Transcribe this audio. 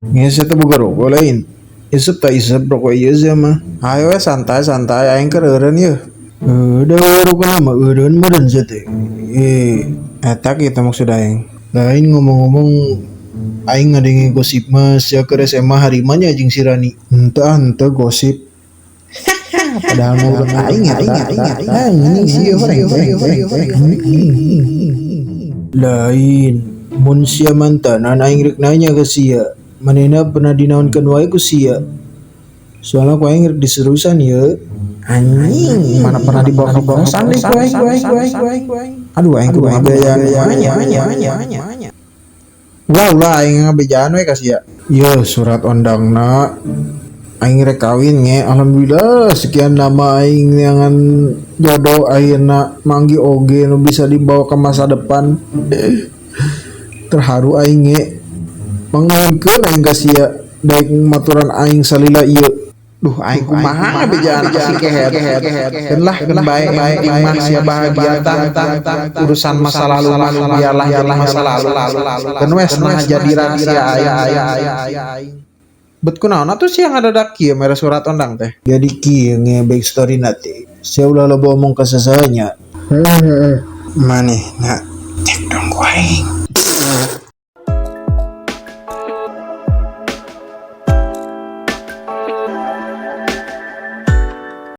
Nge, sia teh boga rokok lain? Isep tak isep rokok ieu sia mah. Ayo we, santai santai, aing keur eureun yeuh. Heuh, da rokok mah eureun meureun sia teh. Eh, eta kitu maksud aing. Lain, ngomong-ngomong aing ngadenge gosip mah sia keur SMA harima nya jeung si Rani. Henteu ah, henteu gosip. Padahal mah udah aing eta. Anjing sih. Lain, mun sia mantanan, aing rek nanya ke sia. Manehna pernah dinaonkeun wae ku sia? Soalnya ku aing rek diserusan ye. Anjing, mana pernah dibawa ke kosan deui ku aing, ku aing, ku aing, ku aing. Aduh, aing kudu ngabejaan kumaha nya? Ulah ulah, aing ngabejaan we ka sia. Ye, surat ondangna. Aing rek kawin, nge. Alhamdulillah, sekian lama aing neangan jodoh, akhirna manggih oge nu bisa dibawa ke masa depan. Terharu aing, nge. Mangnuhunkeun aing ka sia daek maturan aing salila ieu. Duh, aing kumaha ngabejaan ka si kehed? Keun lah, keun bae, penting mah sia bahagia tah. Urusan masa lalu mah biarlah jadi masa lalu. Keun we, nah jadi rahasia aing. Bet kunaon atuh sia ngadadak kieu mere surat ondang teh? Jadi kieu, nge, backstory na teh. Sia ulah loba omong ka sasaha nya. Manehna cek dong ku aing.